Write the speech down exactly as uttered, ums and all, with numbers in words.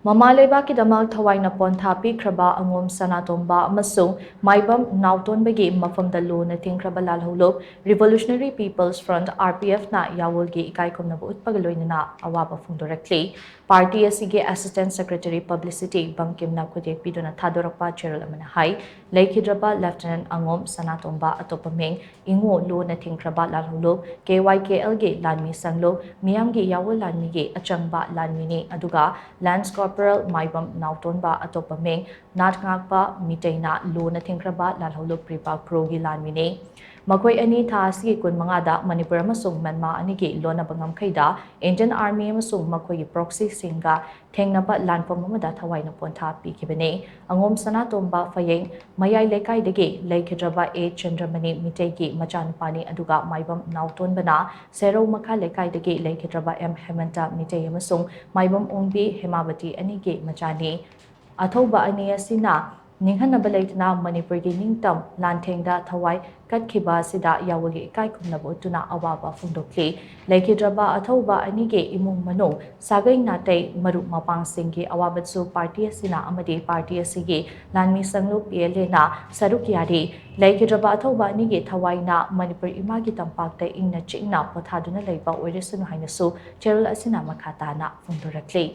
ꯃꯃꯥ ꯂꯩꯕꯥꯛꯀꯤꯗꯃꯛ ꯊꯋꯥꯏꯅ ꯄꯣꯟꯊꯥ ꯄꯤꯈ꯭ꯔꯕ ꯑꯉꯣꯝ ꯁꯅꯥꯇꯣꯝꯕ ꯑꯃꯁꯨꯡ ꯃꯥꯏꯕꯝ ꯅꯥꯎꯇꯣꯟꯕꯒꯤ ꯃꯐꯝꯗ ꯂꯨꯅ ꯊꯤꯡꯈ꯭ꯔꯕ ꯂꯥꯜꯍꯧꯂꯨꯞ Revolutionary People's Front, R P F, ꯅ ꯌꯥꯋꯣꯜꯒꯤ ꯏꯀꯥꯏ ꯈꯨꯝꯅꯕ ꯎꯠꯄꯒ ꯂꯣꯏꯅꯅ ꯑꯋꯥꯕ ꯐꯣꯡꯗꯣꯔꯛꯂꯤ꯫ ꯄꯥꯔꯇꯤ ꯑꯁꯤꯒꯤ Assistant Secretary Publicity ꯕꯪꯀꯤꯝꯅ ꯈꯨꯗꯦꯛ ꯄꯤꯗꯨꯅ ꯊꯥꯗꯣꯔꯛꯄ ꯆꯦꯔꯣꯜ ꯑꯃꯅ ꯍꯥꯏ, ꯂꯩꯈꯤꯗ꯭ꯔꯕ Lieutenant ꯑꯉꯣꯝ ꯁꯅꯥꯇꯣꯝꯕ, ꯑꯇꯣꯞꯄ ꯃꯤꯡ ꯏꯉꯣ ꯂꯨꯅ ꯊꯤꯡꯈ꯭ꯔꯕ ꯂꯥꯜꯍꯧꯂꯨꯞ, K Y K L ꯒꯤ ꯂꯥꯟꯃꯤ ꯁꯪꯂꯨꯞ, ꯃꯤꯌꯥꯝꯒꯤ ꯌꯥꯋꯣꯜ ꯂꯥꯟꯃꯤꯒꯤ ꯑꯆꯪꯕ ꯂꯥꯟꯃꯤꯅꯤ, ꯑꯗꯨꯒ Lance Corporal ꯃꯥꯏꯕꯝ ꯅꯥꯎꯇꯣꯟꯕ, ꯑꯇꯣꯞꯄ ꯃꯤꯡ ꯅꯥꯠ ꯉꯥꯛꯄ ꯃꯤꯇꯩꯅ ꯂꯨꯅ ꯊꯤꯡꯈ꯭ꯔꯕ ꯂꯥꯜꯍꯧꯂꯨꯞ ꯔꯤꯄꯥ ꯀ꯭ꯔꯣꯒꯤ ꯂꯥꯟꯃꯤꯅꯤ꯫ ꯃꯈꯣꯏ ꯑꯅꯤ ꯊꯥ ꯑꯁꯤꯒꯤ ꯀꯨꯟꯃꯉꯥꯗ ꯃꯅꯤꯄꯨꯔ ꯑꯃꯁꯨꯡ ꯃ꯭ꯌꯥꯟꯃꯥꯔ ꯑꯅꯤꯒꯤ ꯂꯣꯟꯅꯕ ꯉꯝꯈꯩꯗ Indian Army ꯑꯃꯁꯨꯡ ꯃꯈꯣꯏꯒꯤ proxy ꯁꯤꯡꯒ ꯊꯦꯡꯅꯕ ꯂꯥꯟꯐꯝ ꯑꯃꯗ ꯊꯋꯥꯏꯅ ꯄꯣꯟꯊꯥ ꯄꯤꯈꯤꯕꯅꯤ꯫ ꯑꯉꯣꯝ ꯁꯅꯥꯇꯣꯝꯕ ꯐꯌꯦꯡ ꯃꯌꯥꯏ ꯂꯩꯀꯥꯏꯗꯒꯤ ꯂꯩꯈꯤꯗ꯭ꯔꯕ ꯑꯦ ꯆꯟꯗ꯭ꯔꯃꯅꯤ ꯃꯤꯇꯩꯒꯤ ꯃꯆꯥꯅꯨꯄꯥꯅꯤ, ꯑꯗꯨꯒ ꯃꯥꯏꯕꯝ ꯅꯥꯎꯇꯣꯟꯕꯅ ꯁꯦꯔꯧ ꯃꯈꯥ ꯂꯩꯀꯥꯏꯗꯒꯤ ꯂꯩꯈꯤꯗ꯭ꯔꯕ ꯑꯦꯝ ꯍꯦꯃꯟꯇ ꯃꯤꯇꯩ ꯑꯃꯁꯨꯡ ꯃꯥꯏꯕꯝ ꯑꯣꯡꯕꯤ ꯍꯦꯃꯥꯕꯇꯤ ꯑꯅꯤꯒꯤ ꯃꯆꯥꯅꯤ꯫ ꯑꯊꯧꯕ ꯑꯅꯤ ꯑꯁꯤꯅ ꯅꯤꯡꯍꯟꯅꯕ ꯂꯩꯇꯅ ꯃꯅꯤꯄꯨꯔꯒꯤ ꯅꯤꯡꯇꯝ ꯂꯥꯟꯊꯦꯡꯗ ꯊꯋꯥꯏ ꯀꯠꯈꯤꯕ ꯑꯁꯤꯗ ꯌꯥꯋꯣꯜꯒꯤ ꯏꯀꯥꯏ ꯈꯨꯝꯅꯕ ꯎꯠꯇꯨꯅ ꯑꯋꯥꯕ ꯐꯣꯡꯗꯣꯛꯂꯤ꯫ ꯂꯩꯈꯤꯗ꯭ꯔꯕ ꯑꯊꯧꯕ ꯑꯅꯤꯒꯤ ꯏꯃꯨꯡ ꯃꯅꯨꯡ, ꯁꯥꯒꯩ ꯅꯥꯇꯩ, ꯃꯔꯨꯞ ꯃꯄꯥꯡꯁꯤꯡꯒꯤ ꯑꯋꯥꯕꯁꯨ ꯄꯥꯔꯇꯤ ꯑꯁꯤꯅ ꯑꯃꯗꯤ ꯄꯥꯔꯇꯤ ꯑꯁꯤꯒꯤ ꯂꯥꯟꯃꯤ ꯁꯪꯂꯨꯞ P L A ꯅ ꯁꯔꯨꯛ ꯌꯥꯔꯤ꯫ ꯂꯩꯈꯤꯗ꯭ꯔꯕ ꯑꯊꯧꯕ ꯑꯅꯤꯒꯤ ꯊꯋꯥꯏꯅ ꯃꯅꯤꯄꯨꯔ ꯏꯃꯥꯒꯤ ꯇꯝꯄꯥꯛꯇ ꯏꯪꯅ ꯆꯤꯛꯅ ꯄꯣꯊꯥꯗꯨꯅ ꯂꯩꯕ ꯑꯣꯏꯔꯁꯅꯨ ꯍꯥꯏꯅꯁꯨ ꯆꯦꯔꯣꯜ ꯑꯁꯤꯅ ꯃꯈꯥ ꯇꯥꯅ ꯐꯣꯡꯗꯣꯔꯛꯂꯤ꯫